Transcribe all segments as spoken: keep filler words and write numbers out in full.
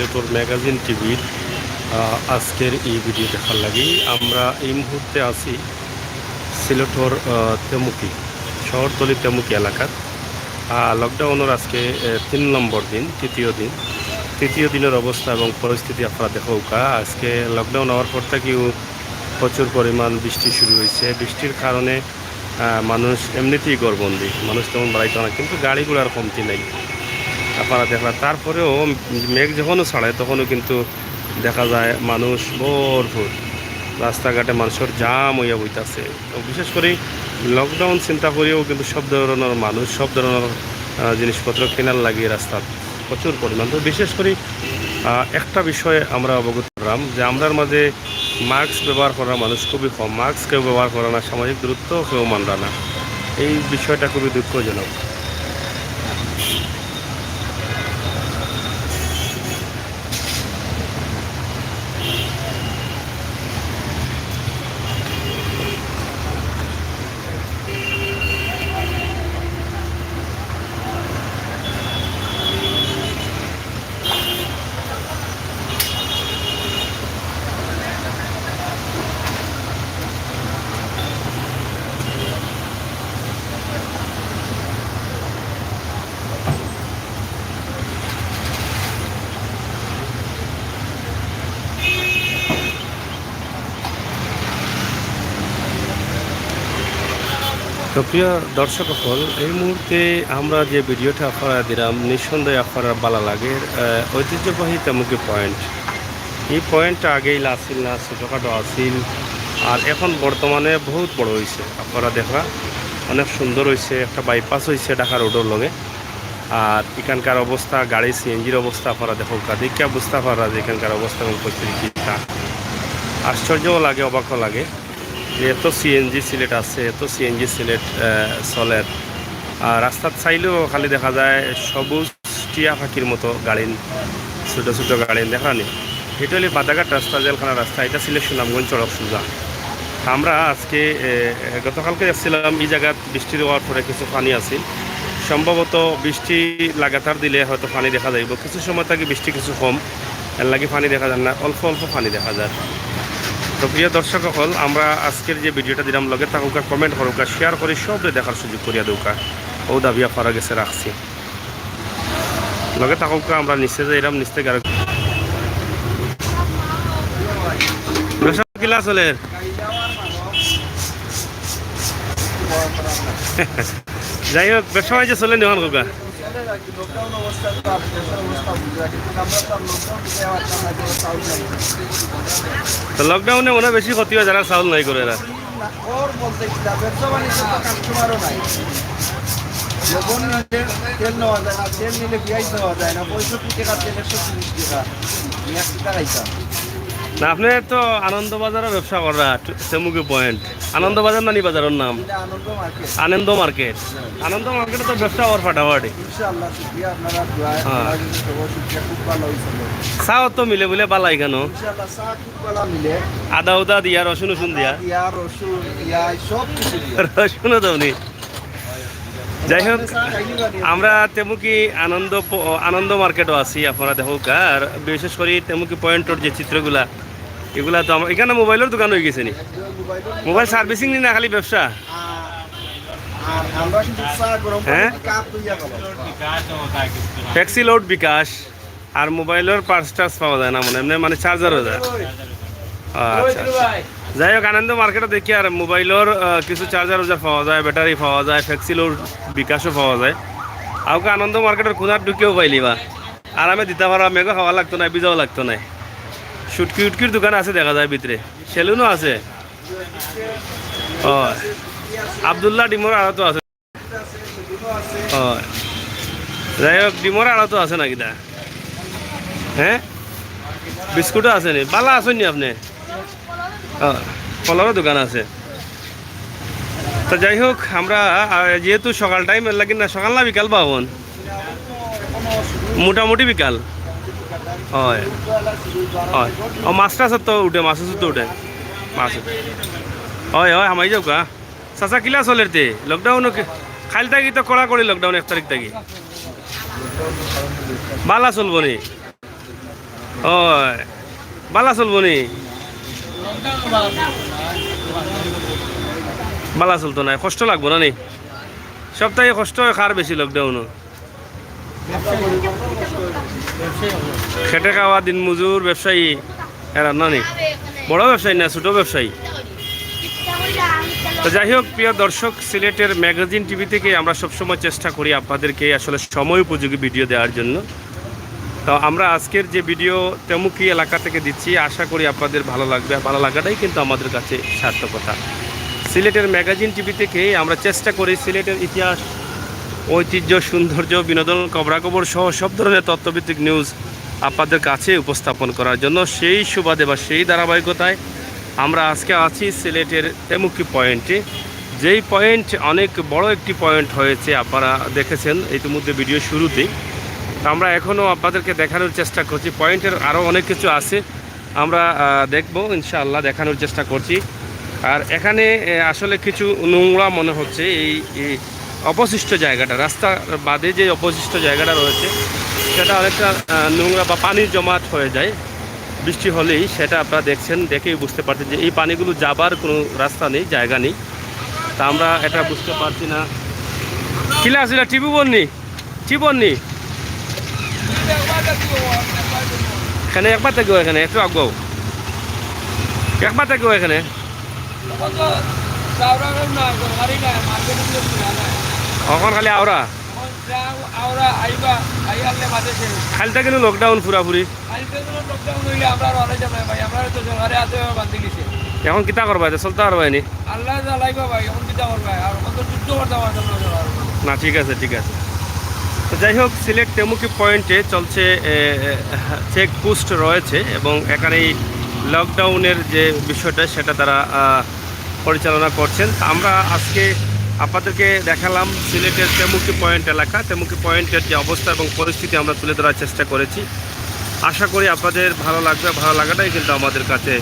সিলেটর ম্যাগাজিন টিভির, আহ, আজকের এই ভিডিও দেখার লাগি। আমরা এই মুহূর্তে আছি সিলেটর, আহ, তেমুকি, শহরতলি তেমুকি এলাকাত। আহ, লকডাউনর আজকে, আহ, তিন নম্বর দিন, তৃতীয় দিন। তৃতীয় দিনর অবস্থা এবং পরিস্থিতি আপনারা দেখউক্কা। আজকে লকডাউন হওয়ার পর থাকিউ প্রচুর পরিমাণ বৃষ্টি শুরু হইছে। বৃষ্টির কারণে, আহ, মানুষ এমনিতেই ঘরবন্দি, মানুষ তেমন বাড়াইতো না, কিন্তু গাড়ি ঘোড়ার কমতি নাই। আপনারা দেখরা, তারপরেও মেঘ যখনও ছাড়ে তখনও কিন্তু দেখা যায় মানুষ ভরপুর, রাস্তাঘাটে মানুষর জাম হইয়া বইতাছে। তো বিশেষ করে লকডাউন চিন্তা করিয়াউ কিন্তু সব ধরনর মানুষ, সব ধরনর, আহ, জিনিসপত্র কেনার লাগি রাস্তাত প্রচুর পরিমাণ। তো বিশেষ করে, আহ, একটা বিষয়ে আমরা অবগত হলাম যে আমরার মাঝে মাস্ক ব্যবহার করার মানুষ খুবই কম, মাস্ক কেউ ব্যবহার করে না, সামাজিক দূরত্ব কেউ মানরা না। এই বিষয়টা খুবই দুঃখজনক। তো প্রিয় দর্শক অকল, এই মুহূর্তে আমরা যে ভিডিওটা আপনারা দিলাম, নিঃসন্দেহে আপনারা ভালা লাগে। আহ, ঐতিহ্যবাহী তেমুকি পয়েন্ট, এই পয়েন্টটা আগেই আছিল না, ছোটোখাটো আছিল, আর এখন বর্তমানে বহুত বড় হইছে। আপনারা দেখরা, অনেক সুন্দর হইছে, একটা বাইপাস হইছে ঢাকা রোডর লগে। আর এখানকার অবস্থা, গাড়ি সিএনজির অবস্থা আপনারা দেখউক্কা, দেখিয়া বুঝতা পাররা যে এখানকার অবস্থা এবং পরিস্থিতি কী তা। আশ্চর্যও লাগে, অবাকও লাগে যে এত সিএনজি সিলেট আছে, এত সিএনজি সিলেট, আহ, চলের। আর রাস্তাত চাইলেও খালি দেখা যায় সবুজ টিয়া পাখির মতো গাড়িন, ছোটো ছোটো গাড়িন দেখা নি। এটা হইলে বাদাঘাট রাস্তা, জেলখানা রাস্তা, এটা সিলেট সুনামগঞ্জ সড়ক সোজা। আমরা আজকে, এ, গতকালকে আসছিলাম এই জায়গাত, বৃষ্টির হওয়ার পরে কিছু পানি আছিল, সম্ভবত বৃষ্টি লাগাতার দিলে হয়তো পানি দেখা যাইব। কিছু সময় থাকি বৃষ্টি কিছু কম, এর লাগি পানি দেখা যায় না, অল্প অল্প পানি দেখা যায়। তো প্রিয় দর্শক অকল, আমরা আজকের যে ভিডিওটা দিলাম, লগে থাকউক্কা, কমেন্ট করউক্কা, শেয়ার করি সবরে দেখার সুযোগ করিয়া দেউক্কা, ও দাবি আপনারার গেছে রাখছি। লগে থাকউক্কা, আমরা নিচে যাইরাম, নিচ থাকি আরো। ব্যবসা কিলা চলের? যাই হোক, ব্যবসা বাণিজ্য চলের নি অখন কউক্কা? তো লকডাউনে মনে হয় বেশি ক্ষতি হয় যারা চাউল নাই করে এরা। না, ওর বলতে কি, তার ব্যবসা বাণিজ্য তো কাস্টমারও নাই। লবণ নিলে তেল নেওয়া যায় না, তেল নিলে পেঁয়াজ নেওয়া যায় না, পঁয়ষট্টি টাকা তেল একশো তিরিশ টাকা। আমি এক টাকা খাইতাম। না, আপনি তো আনন্দবাজারও ব্যবসা করা, তেমুকি পয়েন্ট। আনন্দবাজার নানি বাজারর নাম? এটা আনন্দ মার্কেট। আনন্দ মার্কেট। আনন্দ মার্কেটে তো ব্যবসা হওয়ার ফাটাফাটি। ইনশাআল্লাহ, শুক্রিয়া আপনারা দোয়ায়, হ্যাঁ। আপনারা যদি সবার শুক্রিয়া, খুব ভালো হইছে। চা তো মিলে বুলে বালা ইখানো। ইনশাআল্লাহ, চা খুব ভালো মিলে। আদা উদা দিয়া, রসুন উসুন দিয়া। আদা দিয়া, রসুন দিয়া, সব কিছু দিয়া। রসুনও দাও নি। যাই হোক, আমরা তেমুকি আনন্দ প-, আনন্দ মার্কেটও আছি, আপনারা দেখউক্কা। আর বিশেষ করি তেমুকি পয়েন্টর যে চিত্রগুলা, এগুলা তো আমার এখানে মোবাইলর দোকান হয়ে গেছে নি। মোবাইল সার্ভিসিং নি না, খালি ব্যবসা? আর আমরা কিন্তু চা গরম পানি, হ্যাঁ? কাপ লইয়া গেল। ফ্লেক্সি লোড বিকাশ। আর মোবাইলর পার্টস টার্টস পাওয়া যায় না মনে, এমনি মানে চার্জারও যায়। আচ্ছা, আচ্ছা। যাই হোক, আনন্দ মার্কেটে দেখি আর মোবাইলর, আহ, কিছু চার্জার উজার পাওয়া যায়, ব্যাটারি পাওয়া যায়, ফ্লেক্সি লোড বিকাশও পাওয়া যায়। আউকা আনন্দ মার্কেটর কোনার ঢুকিয়াও পাইলিবা। আরামে দিতা পারবা, মেঘও খাওয়া লাগতো না, ভিজাও লাগতো না। শুটকি উটকির দোকান আছে দেখা যায় ভিতরে, সেলুনও আছে। ও, আব্দুল্লাহ ডিমর আড়তও আছে। ও, যাই হোক, ডিমর আড়তও আছে নাকি দা? হ্যাঁ, বিস্কুটও আছে নি? বালা আছইন নি আপনি? ও, ফলরও দোকান আছে। তো যাই হোক, আমরা, আহ, যেহেতু সকাল টাইম, এর লাগি না, সকাল না বিকাল বা অখন? মোটামুটি বিকাল। হয়, হয়। ও, মাছ টাছ তো উঠে, মাছ তো উঠে, মাছ উঠে। হয়, হয়, হামাই যাউক্কা। চাচা, কিলা চলের তে? লকডাউন কি-, কাইল থাকি তো কড়াকড়ি লকডাউন, এক তারিখ থাকি। বালা চলবো নি? ওই, বালা চলবো নি? বালা চলতো না, কষ্ট লাগবো না নি? সপ্তাহে কষ্ট হয় কার বেশি লকডাউনও? খেটে খাওয়া দিনমজুর ব্যবসায়ী এরা না নি? বড় ব্যবসায়ী না, ছোট ব্যবসায়ী? তো যাই হোক, প্রিয় দর্শক, সিলেটের ম্যাগাজিন টিভি থেকে আমরা সবসময় চেষ্টা করি আপনাদেরকে আসলে সময় উপযোগী ভিডিও দেওয়ার জন্য। তো আমরা আজকের যে ভিডিও তেমুকি এলাকা থেকে দিচ্ছি, আশা করি আপনাদের ভালো লাগবে। আর ভালো লাগাটাই কিন্তু আমাদের কাছে সার্থকতা। সিলেটের ম্যাগাজিন টিভি থেকে আমরা চেষ্টা করি সিলেটের ইতিহাস, ঐতিহ্য, সৌন্দর্য, বিনোদন, খবরাখবর সহ সব ধরনের তথ্যভিত্তিক নিউজ আপনাদের কাছে উপস্থাপন করার জন্য। সেই সুবাদে বা সেই ধারাবাহিকতায় আমরা আজকে আছি সিলেটের তেমুকি পয়েন্টে। যেই পয়েন্ট অনেক বড় একটি পয়েন্ট হয়েছে, আপনারা দেখেছেন ইতিমধ্যে ভিডিও শুরুতেই। তো আমরা এখনও আপনাদেরকে দেখানোর চেষ্টা করছি, পয়েন্টের আরও অনেক কিছু আছে, আমরা আহ, দেখব ইনশাআল্লাহ, দেখানোর চেষ্টা করছি। আর এখানে আহ, আসলে কিছু নোংরা মনে হচ্ছে, এই এই অবশিষ্ট জায়গাটা, রাস্তার বাদে যে অবশিষ্ট জায়গাটা রয়েছে, সেটা অনেকটা আহ, নোংরা বা পানি জমাট হয়ে যায় বৃষ্টি হলেই। সেটা আপনারা দেখছেন, দেখেই বুঝতে পারছেন যে এই পানিগুলো যাবার কোনো রাস্তা নেই, জায়গা নেই। তা আমরা এটা বুঝতে পারছি না। কিলা আসলে টিভি বন্নি, টিভি বন্নি। এখানে একবার থাকিও, এখানে একটু আগাও, একবার থাকিও এখানে। তখন তো চাউরা না, তরকারি নাই, মার্কেটিং করতে না। অখন খালি আওরা। তখন যাও, আওরা আইবা, আইয়ারলে বাদে শেষ। খালি তা কিন্তু লকডাউন পুরাপুরি। খালি তো কোনো লকডাউন হইলে আমরা আর অনেক যাবে ভাই, আমরা তো সরকারে হাতে বান্ধি নিছে। এখন কিতা করবা, এটা চলতে পারবা নি? আল্লাহ জ্বালাইবা ভাই, এখন কিতা করবা? আর কত যুদ্ধ করতে পারতাম না সরকার। না, ঠিক আছে, ঠিক আছে। তো যাই হোক, সিলেট তেমুকি পয়েন্টে চলছে চেকপোস্ট রয়েছে এবং এখানে এই লকডাউনের যে বিষয়টা, সেটা তারা আহ, পরিচালনা করছেন। তা আমরা আজকে আপনাদেরকে দেখালাম সিলেটের তেমুকি পয়েন্ট এলাকা, তেমুকি পয়েন্টের যে অবস্থা এবং পরিস্থিতি আমরা তুলে ধরার চেষ্টা করেছি। আশা করি আপনাদের ভালো লাগবে, ভালো লাগাটাই কিন্তু আমাদের কাছে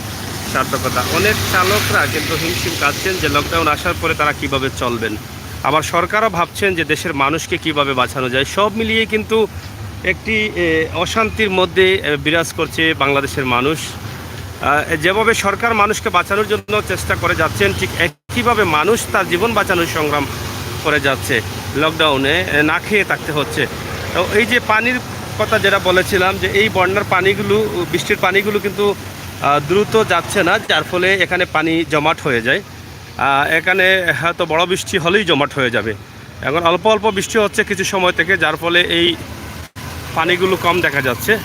সার্থকতা। অনেক চালকরা কিন্তু হিমশিম কাঁদছেন যে লকডাউন আসার পরে তারা কিভাবে চলবেন, আবার সরকারও ভাবছেন যে দেশের মানুষকে কিভাবে বাঁচানো যায়। সব মিলিয়ে কিন্তু একটি এ, অশান্তির মধ্যে এ, বিরাজ করছে বাংলাদেশের মানুষ। আহ, যেভাবে সরকার মানুষকে বাঁচানোর জন্য চেষ্টা করে যাচ্ছেন, ঠিক একইভাবে মানুষ তার জীবন বাঁচানোর সংগ্রাম করে যাচ্ছে লকডাউনে। এ, না খেয়ে থাকতে হচ্ছে। তো এই যে পানির কথা যেটা বলেছিলাম, যে এই বন্যার পানিগুলো, বৃষ্টির পানিগুলো কিন্তু আহ, দ্রুত যাচ্ছে না, যার ফলে এখানে পানি জমাট হয়ে যায়। আহ, এখানে হয়তো বড় বৃষ্টি হলেই জমাট হয়ে যাবে। এখন অল্প অল্প বৃষ্টি হচ্ছে কিছু সময় থেকে, যার ফলে এই পানিগুলো কম দেখা যাচ্ছে।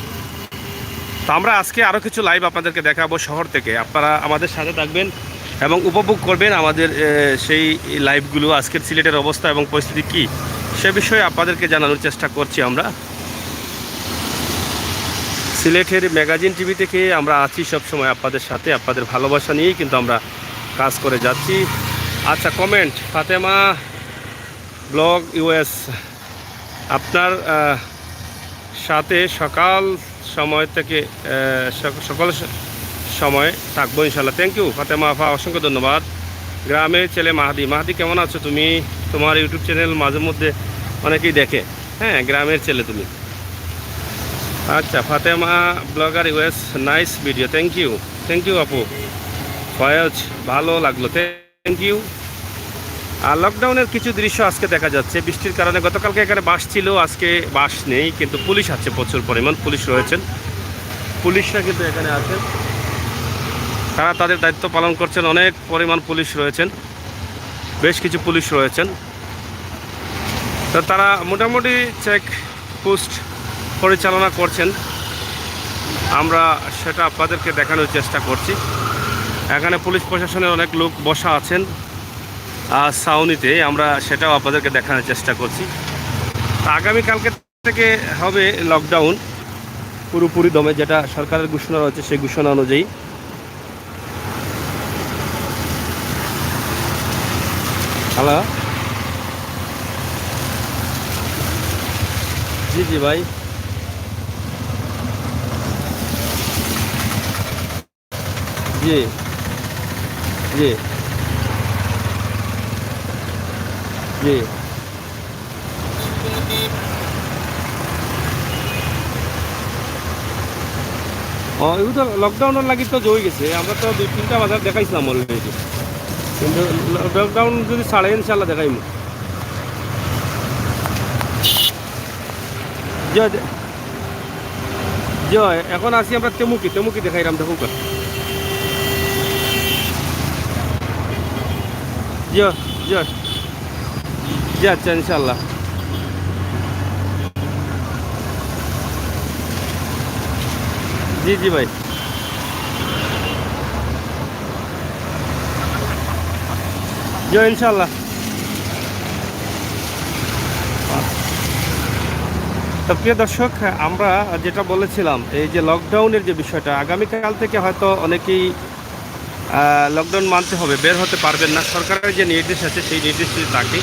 তো আমরা আজকে আরও কিছু লাইভ আপনাদেরকে দেখাবো শহর থেকে, আপনারা আমাদের সাথে থাকবেন এবং উপভোগ করবেন আমাদের এ, সেই লাইভগুলো। আজকের সিলেটের অবস্থা এবং পরিস্থিতি কী, সে বিষয়ে আপনাদেরকে জানানোর চেষ্টা করছি আমরা। সিলেটের ম্যাগাজিন টিভি থেকে আমরা আছি সব সময় আপনাদের সাথে, আপনাদের ভালোবাসা নিয়েই কিন্তু আমরা কাজ করে যাচ্ছি। আচ্ছা, কমেন্ট, ফাতেমা ব্লগ ইউএস, আপনার আহ, সাথে সকাল সময় থেকে আহ, সক- সকল স- সময় থাকবো ইনশাল্লাহ। থ্যাংক ইউ ফাতেমা আফা, অসংখ্য ধন্যবাদ। গ্রামের ছেলে মাহাদি, মাহাদি কেমন আছো তুমি? তোমার ইউটিউব চ্যানেল মাঝে মধ্যে অনেকেই দেখে। হ্যাঁ, গ্রামের ছেলে তুমি। আচ্ছা, Fatema blogger US, nice video, thank you. Thank you আপু। ফয়েজ, ভালো লাগলো, থ্যাংক ইউ। আর লকডাউনের কিছু দৃশ্য আজকে দেখা যাচ্ছে বৃষ্টির কারণে। গতকালকে এখানে বাস ছিল, আজকে বাস নেই, কিন্তু পুলিশ আছে, প্রচুর পরিমাণ পুলিশ রয়েছেন। পুলিশরা কিন্তু এখানে আছেন, তারা তাদের দায়িত্ব পালন করছেন। অনেক পরিমাণ পুলিশ রয়েছেন, বেশ কিছু পুলিশ রয়েছেন। তো তারা মোটামুটি চেক পোস্ট পরিচালনা করছেন, আমরা সেটা আপনাদেরকে দেখানোর চেষ্টা করছি। এখানে পুলিশ প্রশাসনের অনেক লোক বসা আছেন আহ, ছাউনিতে, আমরা সেটাও আপনাদেরকে দেখানোর চেষ্টা করছি। তো আগামীকালকে থেকে হবে লকডাউন পুরোপুরি দমে, যেটা সরকারের ঘোষণা রয়েছে সেই ঘোষণা অনুযায়ী। হ্যালো, জি জি ভাই, জি জি জি। ও, এগুলো তো লকডাউনের লাগি তো জই গেছে, আমরা তো দুই তিনটা বাজার দেখাইছিলাম অলরেডি, কিন্তু লকডাউন যদি ছাড়ে ইনশাল্লাহ দেখাইমু। জয় দে-, জয়, এখন আছি আমরা তেমুকি, তেমুকি দেখাইলাম, দেখো কা। জয়, জয়। জি, আচ্ছা, ইনশাআল্লাহ। জি, জি ভাই। জি, ইনশাআল্লাহ। তো প্রিয় দর্শক, আমরা যেটা বলেছিলাম, এই যে লকডাউনের যে বিষয়টা, আগামীকাল থেকে হয়তো অনেকেই আহ, লকডাউন মানতে হবে, বের হতে পারবেন না। সরকারের যে নির্দেশ আছে, সেই নির্দেশ যদি থাকে,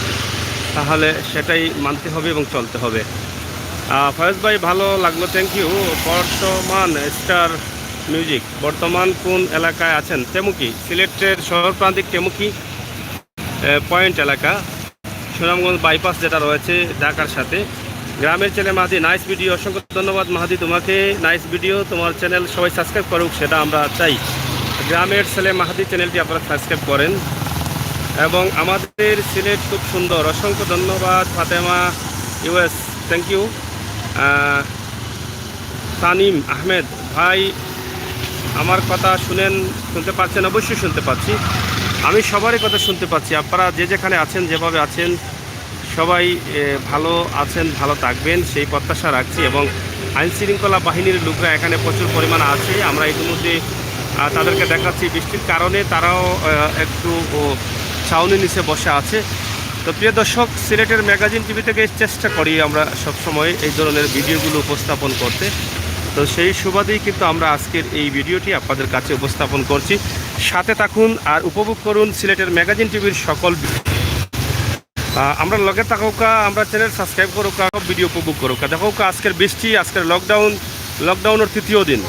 তাহলে সেটাই মানতে হবে এবং চলতে হবে। আহ, ফয়েজ ভাই, ভালো লাগলো, থ্যাংক ইউ। বর্তমান স্টার মিউজিক, বর্তমান কোন এলাকায় আছেন? টেমুকি, সিলেটের শহর প্রান্তিক টেমুকি, আহ, পয়েন্ট এলাকা। সুনামগঞ্জ বাইপাস যেটা রয়েছে ঢাকার সাথে। গ্রামের ছেলে মাহাদি, নাইস ভিডিও। অসংখ্য ধন্যবাদ মাহাদি তোমাকে, নাইস ভিডিও। তোমার চ্যানেল সবাই সাবস্ক্রাইব করুক, সেটা আমরা চাই। গ্রামের ছেলে মাহাদি চ্যানেলটি আপনারা সাবস্ক্রাইব করেন। এবং আমাদের সিলেট খুব সুন্দর। অসংখ্য ধন্যবাদ Fatema US, thank you. Tanim Ahmed ভাই, আমার কথা শুনেন, শুনতে পাচ্ছেন? অবশ্যই শুনতে পাচ্ছি, আমি সবারই কথা শুনতে পাচ্ছি। আপনারা যে যেখানে আছেন, যেভাবে আছেন, সবাই, এ, ভালো আছেন, ভালো থাকবেন, সেই প্রত্যাশা রাখছি। এবং আইন শৃঙ্খলা বাহিনীর লোকরা এখানে প্রচুর পরিমাণ আছে, আমরা ইতিমধ্যে, আহ, তাদেরকে দেখাচ্ছি। বৃষ্টির কারণে তারাও, আহ, একটু, ও, ছাউনি নিচে বসে আছে। তো প্রিয় দর্শক, সিলেটের ম্যাগাজিন টিভি থেকে চেষ্টা করি আমরা সবসময় এই ধরনের ভিডিওগুলো উপস্থাপন করতে। তো সেই সুবাদেই কিন্তু আমরা আজকের এই ভিডিওটি আপনাদের কাছে উপস্থাপন করছি। সাথে থাকুন আর উপভোগ করুন সিলেটের ম্যাগাজিন টিভির সকল ভি-, আহ, আমরা লগে থাকুকা, আমরা চ্যানেল সাবস্ক্রাইব করুকা, সব ভিডিও উপভোগ করুকা। দেখুকা আজকের বৃষ্টি, আজকের লকডাউন, লকডাউনের তৃতীয় দিন,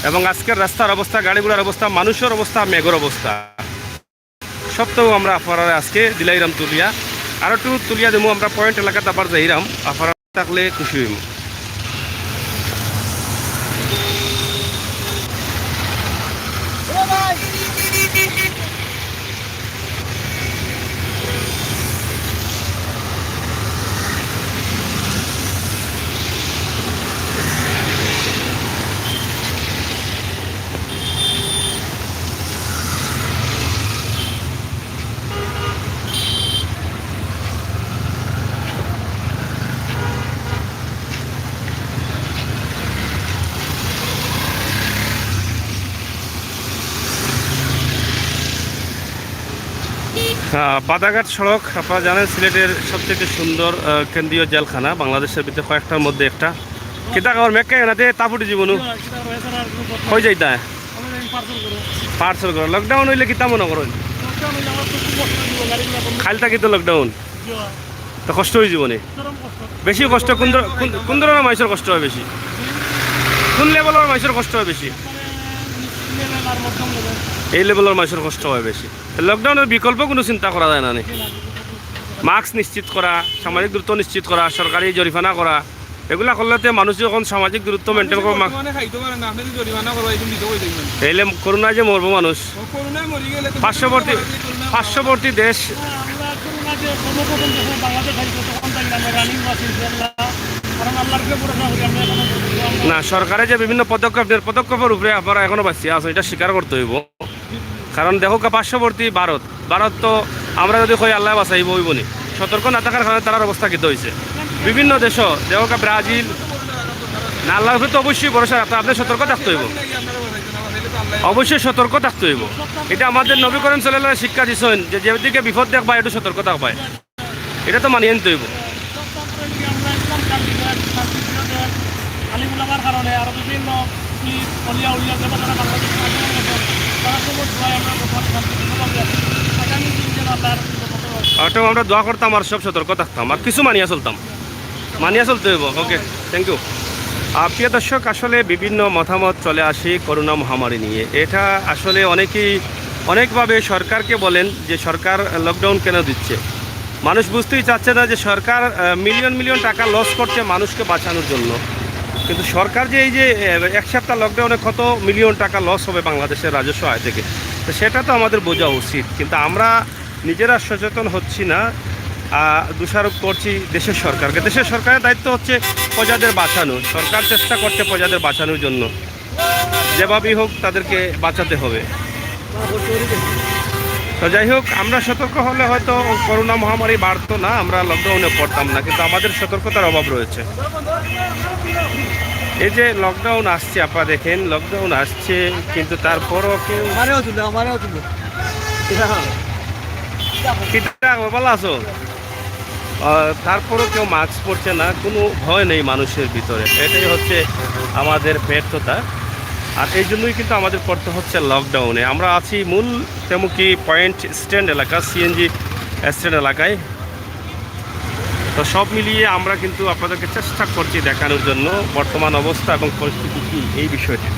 এবং আজকের রাস্তার অবস্থা, গাড়িগুলোর অবস্থা, মানুষের অবস্থা, মেঘর অবস্থা। সব তো আমরা আপনারারে আজকে দিলাইরাম তুলিয়া, আর একটু তুলিয়া দেবো আমরা পয়েন্ট এলাকাত আবার যাইরাম, আপনারা থাকলে খুশি হইব। আহ, বাদাঘাট সড়ক, আপনারা জানেন সিলেটের সবচেয়ে সুন্দর, আহ, কেন্দ্রীয় জেলখানা, বাংলাদেশের ভিতরে কয়েকটার মধ্যে একটা। কিতা খবর, মেঘ কেন না দে, তাপুটি জীবনও হয়ে যাইতা। পার্সেল করো। লকডাউন হইলে কিতা মনে করেন? খাইল থাকি তো লকডাউন। তো কষ্ট হয়ে জীবনে। বেশি কষ্ট কোন ধর-, কোন, কোন ধরনের মানুষের কষ্ট হয় বেশি? কোন লেভেলের মানুষের কষ্ট হয় বেশি? এই লেভেলের মানুষের কষ্ট হয় বেশি। তো লকডাউনের বিকল্প কোনো চিন্তা করা যায় না নি? মাস্ক নিশ্চিত করা, সামাজিক দূরত্ব নিশ্চিত করা, সরকারি জরিমানা করা, এগুলা করলে তো মানুষ যখন সামাজিক দূরত্ব মেনটেন করে, মা-, বর্তমানে খাইতে পারে না, আপনি যদি জরিমানা করবা, এখন দিতে হয়ে যাইবেন। এইলে করোনায় যে মরবো মানুষ। ও, করোনায় মরি গেলে তো পার্শ্ববর্তী, পার্শ্ববর্তী দেশ। হ্যাঁ, আমরা করোনা যে সর্বপ্রথম যখন বাংলাদেশ আইছে, তখন থাকি আমরা রানিং বাস ইনশাআল্লাহ। কারণ আল্লাহর উপরে ভরসা করি আমরা এখন। না, সরকারে যে বিভিন্ন পদক্ষেপ নেয়, পদক্ষেপের উপরে আপনারা এখনো বাঁচিয়া আছেন, এটা স্বীকার করতে হইব। কারণ দেখো কা, পার্শ্ববর্তী ভারত, ভারত তো আমরা যদি কই আল্লাহ বাঁচাইব, হইব নি? সতর্ক না থাকার কারণে তারার অবস্থা কিতা হইছে। বিভিন্ন দেশও দেখো কা, ব্রাজিল, না, আল্লাহর উপরে তো অবশ্যই ভরসা রাখতে, আপনি সতর্ক থাকতে হইব, অবশ্যই সতর্ক থাকতে হইব। এটা আমাদের নবী করিম সাল্লাল্লাহু আলাইহি ওয়াসাল্লাম শিক্ষা দিছেন যে যেদিকে বিপদ দেখবা, একটু সতর্ক থাকবা। এটা তো মানিয়ে নিতে হইব। আলিম উলামার কারণে আরো বিভিন্ন পীর, অলিয়া উলিয়া যারা যারা বাংলাদেশে আগমন করছেন, তারা সবার দোয়ায় আমরা বর্তমানে শান্তিপূর্ণভাবে আছি। আগামী দিন যেন আল্লাহর রহমতে অর্থাৎ আমরা দোয়া করতাম আর সব সতর্ক থাকতাম আর কিছু মানিয়া চলতাম, মানিয়া চলতে হইব। ওকে, থ্যাংক ইউ। প্রিয় দর্শক, আসলে বিভিন্ন মতামত চলে আসে করোনা মহামারী নিয়ে। এটা আসলে অনেকেই অনেকভাবে সরকারকে বলেন যে সরকার লকডাউন কেন দিচ্ছে। মানুষ বুঝতেই চাচ্ছে না যে সরকার, আহ, মিলিয়ন মিলিয়ন টাকা লস করছে মানুষকে বাঁচানোর জন্য। কিন্তু সরকার যে এই যে এ, এক সপ্তাহ লকডাউনে কত মিলিয়ন টাকা লস হবে বাংলাদেশের রাজস্ব আয় থেকে, তো সেটা তো আমাদের বোঝা উচিত। কিন্তু আমরা নিজেরা সচেতন হচ্ছি না। আহ, দোষারোপ করছি দেশের সরকারকে। দেশের সরকারের দায়িত্ব হচ্ছে প্রজাদের বাঁচানো। সরকার চেষ্টা করছে প্রজাদের বাঁচানোর জন্য, যেভাবেই হোক তাদেরকে বাঁচাতে হবে। তো যাই হোক, আমরা সতর্ক হলে হয়তো করোনা মহামারী বাড়তো না, আমরা লকডাউনে পড়তাম না, কিন্তু আমাদের সতর্কতার অভাব রয়েছে। এই যে লকডাউন আসছে, আপনারা দেখেন, লকডাউন আসছে, কিন্তু তারপরও কেউ আমারেও তুলো, আমারেও তুলো। কিতা, ভালো আছো? আহ, তারপরও কেউ মাস্ক পরছে না, কোনো ভয় নেই মানুষের ভিতরে। এটাই হচ্ছে আমাদের ব্যর্থতা। আর এই জন্যই কিন্তু আমাদের পড়তে হচ্ছে লকডাউনে। আমরা আছি মূল তেমুকি পয়েন্ট স্ট্যান্ড এলাকা, সিএনজি স্ট্যান্ড এলাকায়। তো সব মিলিয়ে আমরা কিন্তু আপনাদেরকে চেষ্টা করছি দেখানোর জন্য বর্তমান অবস্থা এবং পরিস্থিতি কি এই বিষয়টা।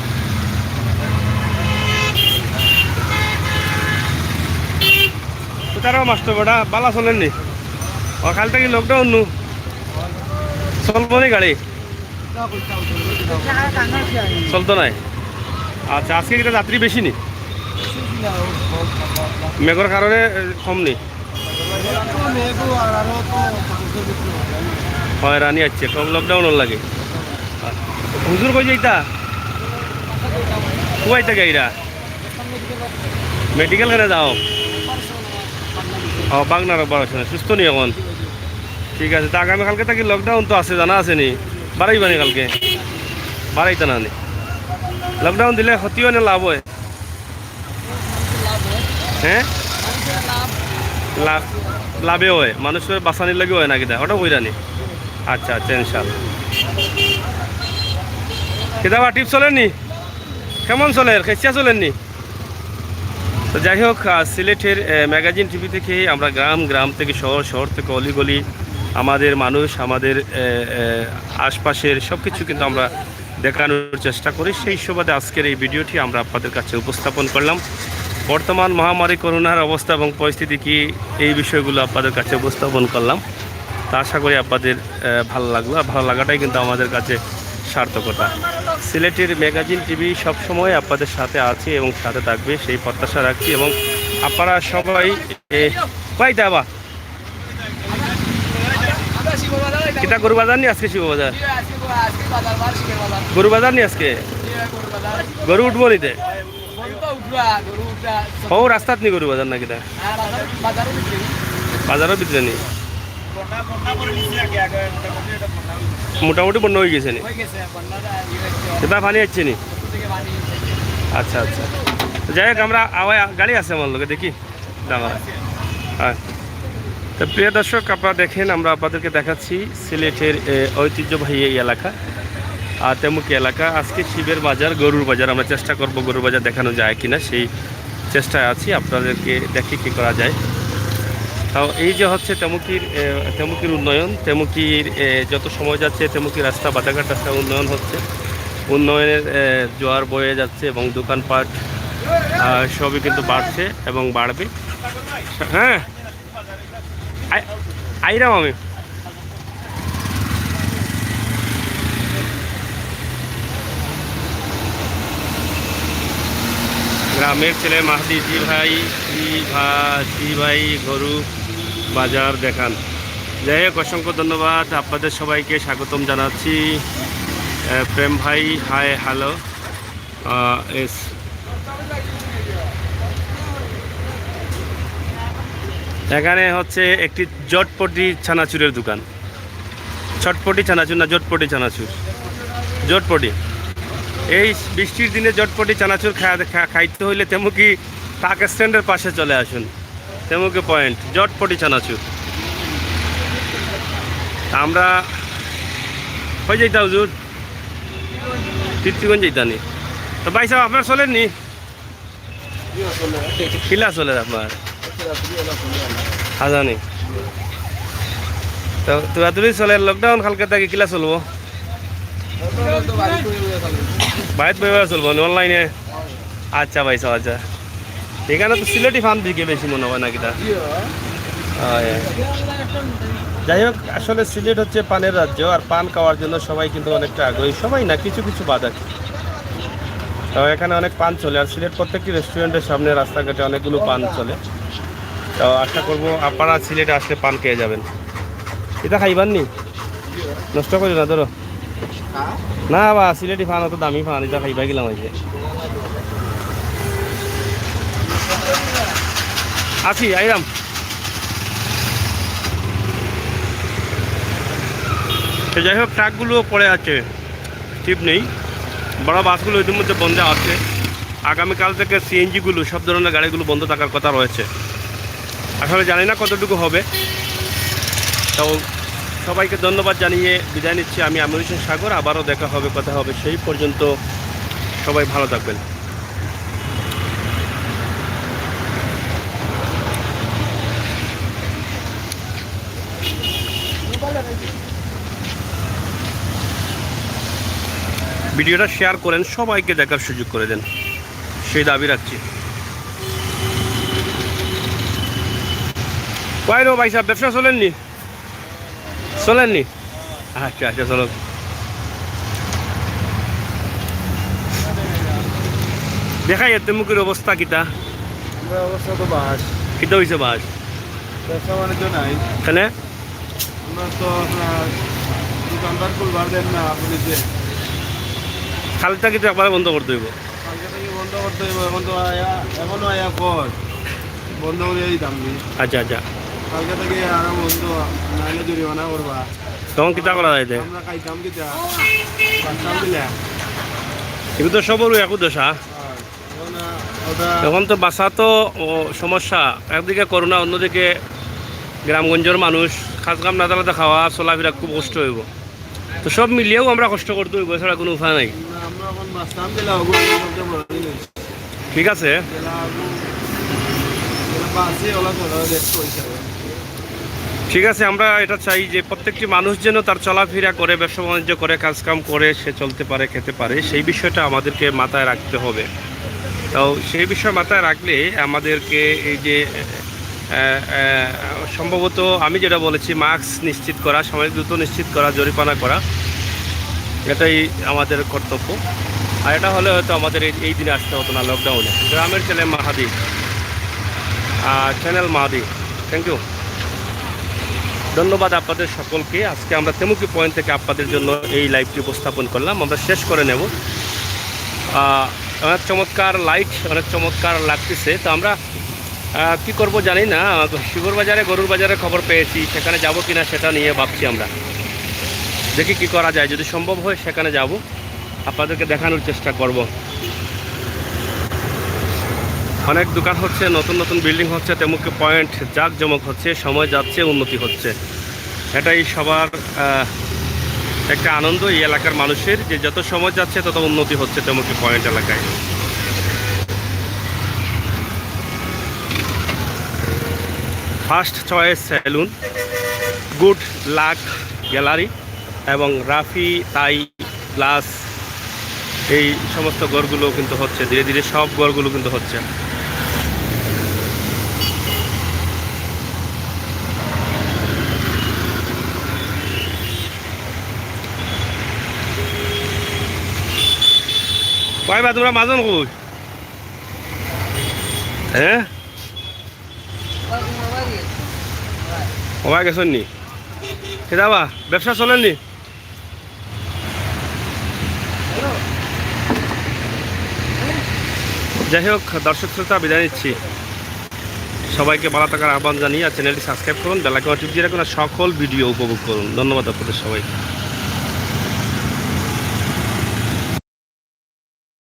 তো তারাও মাস্টার বেটা বালা চলেননি। ও, কাল থেকে লকডাউন নু। চলবো নি গাড়ি? চলতো নাই। আচ্ছা, আজকে কিতা যাত্রী বেশি নি? মেঘর কারণে, এ, কম নি? হয়, রানি আছে, কম লকডাউনর লাগে। হুজুর কই যাইতা? কই যাইতা গাইরা? মেডিকেল কেনে যাও? ও, বাগনার অপারেশনে। সুস্থ নি এখন? ঠিক আছে, তা আগামীকালকে থাকি লকডাউন তো আছে, জানা আছে নি? বাড়াইবা নি কালকে? বাড়াইতা না নি? লকডাউন দিলে ক্ষতি হয় না লাভ হয়? হ্যাঁ? লাভ, লাভে হয়, মানুষের বাঁচানির লাগি হয় না কিতা? ওটা কইরা নি? আচ্ছা, আচ্ছা, ইনশাআল্লাহ। কিতাবা টিপ চলেনি? কেমন চলের? খেসিয়া চলেনি? তো যাই হোক, আহ, সিলেটের, আহ, ম্যাগাজিন টিভি থেকে আমরা গ্রাম, গ্রাম থেকে শহর, শহর থেকে অলিগলি, আমাদের মানুষ, আমাদের, আহ, আহ, আশপাশের সব কিছু কিন্তু আমরা দেখানোর চেষ্টা করি। সেই সুবাদে আজকের এই ভিডিওটি আমরা আপনাদের কাছে উপস্থাপন করলাম। বর্তমান মহামারী করোনার অবস্থা এবং পরিস্থিতি কি, এই বিষয়গুলো আপনাদের কাছে উপস্থাপন করলাম। তা আশা করি আপনাদের, আহ, ভালো লাগলো। আর ভালো লাগাটাই কিন্তু আমাদের কাছে সার্থকতা। সিলেটের ম্যাগাজিন টিভি সবসময় আপনাদের সাথে আছে এবং সাথে থাকবে, সেই প্রত্যাশা রাখছি। এবং আপনারা সবাই, এ, কই যাবা? কিতা গরু বাজার নি আজকে? শিব বাজার। গরু বাজার নি আজকে? গরু উঠবো নিতে? ও, রাস্তাত নি গরু বাজার না কিতা? বাজারর ভিতরে নি? মোটামুটি বন্ধ হয়ে গেছে নি? এবার পানি আসছে নি? আচ্ছা, আচ্ছা। যাই হোক, আমরা আওয়া-, গাড়ি আছে আমার লগে, দেখি। দাঁড়া। হ্যাঁ। তো প্রিয় দর্শক, আপনারা দেখেন, আমরা আপনাদেরকে দেখাচ্ছি সিলেটের, এ, ঐতিহ্যবাহী এই এলাকা, আহ, তেমুকি এলাকা। আজকে শিবের বাজার, গরুর বাজার, আমরা চেষ্টা করব গরুর বাজার দেখানো যায় কিনা, সেই চেষ্টায় আছি, আপনাদেরকে দেখি কি করা যায়। তো এই যে হচ্ছে তেমুকির, এ, তেমুকির উন্নয়ন, তেমুকির, এ, যত সময় যাচ্ছে তেমুকির রাস্তা, বাজারঘাট রাস্তা উন্নয়ন হচ্ছে, উন্নয়নের, এ, জোয়ার বয়ে যাচ্ছে এবং দোকানপাট, আহ, সবই কিন্তু বাড়ছে এবং বাড়বে। হ্যাঁ, আই-, আইরাম আমি। গ্রামের ছেলে মাহাদি, জি ভাই, জি ভা-, জি ভাই, গরু বাজার দেখান। যাই হোক, অসংখ্য ধন্যবাদ, আপনাদের সবাইকে স্বাগতম জানাচ্ছি। আহ, প্রেম ভাই, হাই, হ্যালো। আহ, এস-, এখানে হচ্ছে একটি জটপটি চানাচুরের দোকান। চটপটি চানাচুর না জটপটি চানাচুর? জটপটি। এই বৃষ্টির দিনে জটপটি চানাচুর খা-, খা-, খাইতে হইলে তেমুকি ট্রাক স্ট্যান্ডের পাশে চলে আসুন। তেমুকি পয়েন্ট, জটপটি চানাচুর। আমরা কই যাইতা হুজুর? পিতৃগঞ্জ যাইতা নি? তো ভাই সাহেব, আপনার চলের নি? কিলা চলের আপনার? হাজানি। তো তুরাতুরি চলের, লকডাউন কালকে থাকি কিলা চলবো? বাড়িত বই বই চলবো, অনলাইনে? আচ্ছা ভাই সাহেব, আচ্ছা। এখানে তো সিলেটি ফান বিকে বেশি মনে হয় না কিতা? হ্যাঁ। যাই হোক, আসলে সিলেট হচ্ছে পানের রাজ্য, আর পান খাওয়ার জন্য সবাই কিন্তু অনেকটা আগ্রহী। সবাই না, কিছু কিছু বাদ আছে। তো এখানে অনেক পান চলে, আর সিলেট প্রত্যেকটি রেস্টুরেন্টের সামনে, রাস্তাঘাটে অনেকগুলো পান চলে। তো আশা করবো আপনারা সিলেটে আসলে পান খেয়ে যাবেন। ইতা খাইবার নি, নষ্ট করিও না, ধরো। না বা, সিলেটি পান অত দামি পান, ইতা খাইবা গেলাম অইছে। আছি, আইরাম। তো যাই হোক, ট্রাকগুলো পড়ে আছে, ঠিক নেই। বড় বাসগুলো ইতিমধ্যে বন্ধ আছে। আগামীকাল থেকে সিএনজিগুলো, সব ধরনের গাড়িগুলো বন্ধ থাকার কথা রয়েছে। আসলে জানি না কতটুকু হবে। তো সবাইকে ধন্যবাদ জানিয়ে বিদায় নিচ্ছি আমি, আমির হোসেন সাগর। আবারও দেখা হবে, কথা হবে, সেই পর্যন্ত সবাই ভালো থাকবেন। ভিডিওটা শেয়ার করেন, সবাইকে দেখার সুযোগ করে দেন, সেই দাবি রাখছি। কই রো ভাই সাহেব, ব্যবসা চলেননি? চলেননি? আচ্ছা, আচ্ছা, চলো। দেখাই এতে মুখের অবস্থা কিতা? আমার অবস্থা তো বাস। কিতা হইছে বাস? ব্যবসা বাণিজ্য নাই। কেনে? আমরা তো আপনার দোকানপাট খুলবার দেন না পুলিশে। কালকে থাকি তো একবারে বন্ধ করতে হইব। কালকে থাকি বন্ধ করতে হইব, এখন তো আয়া, এখনো আয়া কর। বন্ধ করে দিতাম নি। আচ্ছা, আচ্ছা। কালকে থাকি আরো বন্ধ, নাইলে জরিমানা করবা। তখন কিতা করা যাইতে? আমরা খাইতাম কিতা? বাঁচতাম কিলা? এগুলো তো সবরও একই দশা। হ্যাঁ, এখন, আহ, ওটা এখন তো বাসা তো, ও, সমস্যা। একদিকে করোনা, অন্যদিকে গ্রামগঞ্জের মানুষ, কাজ কাম না থাকলে তো খাওয়া চলাফেরা খুব কষ্ট হইব। তো সব মিলিয়েও আমরা কষ্ট করতে হইব, এছাড়া কোনো উপায় নাই। না, আমরা এখন বাঁচতাম কিলা, ওগুলো সবচেয়ে বড় জিনিস। ঠিক আছে। যেটা আগুন, যেটা বাসে ওলা চলে, দেখতে ওই হিসাবে। ঠিক আছে, আমরা এটা চাই যে প্রত্যেকটি মানুষ যেন তার চলাফেরা করে, ব্যবসা বাণিজ্য করে, কাজকাম করে সে চলতে পারে, খেতে পারে, সেই বিষয়টা আমাদেরকে মাথায় রাখতে হবে। তো সেই বিষয় মাথায় রাখলে আমাদেরকে এই যে, আহ, আহ, সম্ভবত আমি যেটা বলেছি, মাস্ক নিশ্চিত করা, সামাজিক দূরত্ব নিশ্চিত করা, জরিমানা করা, এটাই আমাদের কর্তব্য। আর এটা হলে হয়তো আমাদের এই, এই দিনে আসতে হতো না লকডাউনে। গ্রামের ছেলে মাহাদি, আহ, চ্যানেল মাহাদি, থ্যাংক ইউ। ধন্যবাদ আপনাদের সকলকে। আজকে আমরা তেমুকি পয়েন্ট থেকে আপনাদের জন্য এই লাইভটি উপস্থাপন করলাম, আমরা শেষ করে নেব। আহ, অনেক চমৎকার লাইট, অনেক চমৎকার লাগতেছে। তো আমরা, আহ, কি করব জানি না। শিবর বাজারে, গরুর বাজারে খবর পেয়েছি, সেখানে যাব কিনা সেটা নিয়ে ভাবছি আমরা। দেখি কি করা যায়, যদি সম্ভব হয় সেখানে যাব, আপনাদেরকে দেখানোর চেষ্টা করব। অনেক দোকান হচ্ছে, নতুন নতুন বিল্ডিং হচ্ছে, তেমুকি পয়েন্ট জাঁকজমক হচ্ছে, সময় যাচ্ছে, উন্নতি হচ্ছে। এটাই সবার, আহ, একটা আনন্দ এই এলাকার মানুষের, যে যত সময় যাচ্ছে তত উন্নতি হচ্ছে তেমুকি পয়েন্ট এলাকায়। First choice saloon, good luck gallery এবং রাফি তাই গ্লাস, এই সমস্ত ঘরগুলো কিন্তু হচ্ছে, ধীরে ধীরে সব ঘরগুলো কিন্তু হচ্ছে। কই বা, তোমরা মাজন কই? হ্যাঁ, ওবা গেছন নি? কিতা বা, ব্যবসা চলের নি? যাই হোক, দর্শক শ্রোতা, বিদায় নিচ্ছি। সবাইকে ভালো থাকার আহ্বান জানিয়ে আর চ্যানেলটি সাবস্ক্রাইব করুন, বেল আইকন টিপ দিয়ে রাখুন আর সকল ভিডিও উপভোগ করুন। ধন্যবাদ আপনাদের সবাইকে।